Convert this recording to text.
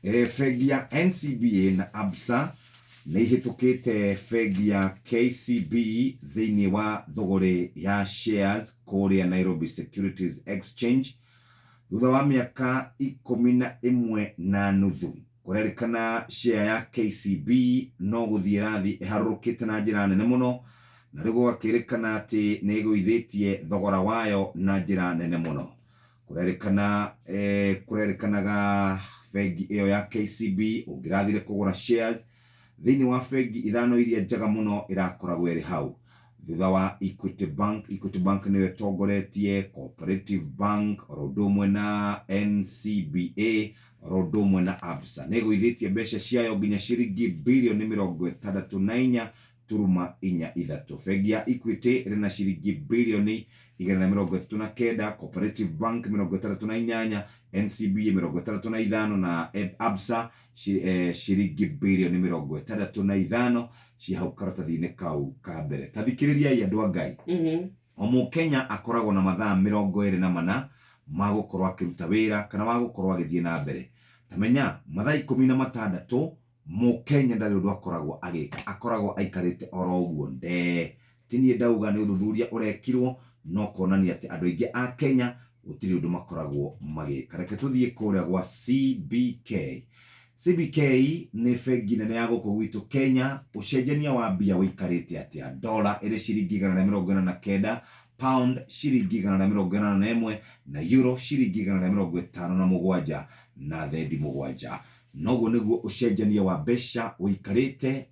Bengi ya NCBA na Absa nĩ ihĩtũkĩte bengi ya KCB thĩinĩ wa thũgũrĩ ya shares kũrĩa Nairobi Securities Exchange thutha wa mĩaka 11.5. Kũrerĩkana share ya KCB no gũthiĩ ĩrathiĩ ĩharũrũkĩte na njĩra nene mũno, na rĩu gũgakĩrĩkana atĩ nĩ ĩgũithĩtie thogora wayo na njĩra nene mũno. Kũrerĩkana kũrerĩkanaga bengi ĩyo ya KCB ũngĩrathire kũgũra shares thĩinĩ wa bengi ithano iria njega mũno ĩrakoragwo ĩrĩ hau thutha wa Equity Bank. Equity Bank nĩyo ĩtongoretie, Cooperative Bank oro ũndũ ũmwe na NCBA oro ũndũ ũmwe na Absa. Nĩ ĩgũithĩtie mbeca ciayo nginya ciringi birioni 64.43. Bengi ya Equity ĩrĩ na ciringi birioni 139, Cooperative Bank 68, NCBA 65 na Absa ciringi birioni 65 ci hau karatathi-inĩ kau ka mbere. Ta thikĩrĩriai andũ a Ngai. O Mũkenya akoragwo na mathaa 24 ma gũkorwo akĩruta wĩra kana wa gũkorwo agĩthiĩ na mbere. Ta menya mathaa 16 Mũkenya ndarĩ ũndũ akoragwo agĩka, akoragwo aikarĩte oro ũguo ndee. Ti niĩ ndauga, nĩ ũthuthuria ũrekirwo no kuonania atĩ andũ aingĩ a Kenya gũtirĩ ũndũ makoragwo magĩka. Reke tũthiĩ kũrĩa gwa CBK. CBK nĩ bengi nene ya gũkũ gwitũ Kenya. Ũcenjania wa mbia ũikarĩte atĩa? Dola ĩrĩ ciringi 149, pound ciringi 181 na euro ciringi 157 na thendi 7. Noguo nĩguo ũcenjania wa mbeca ũikarĩte.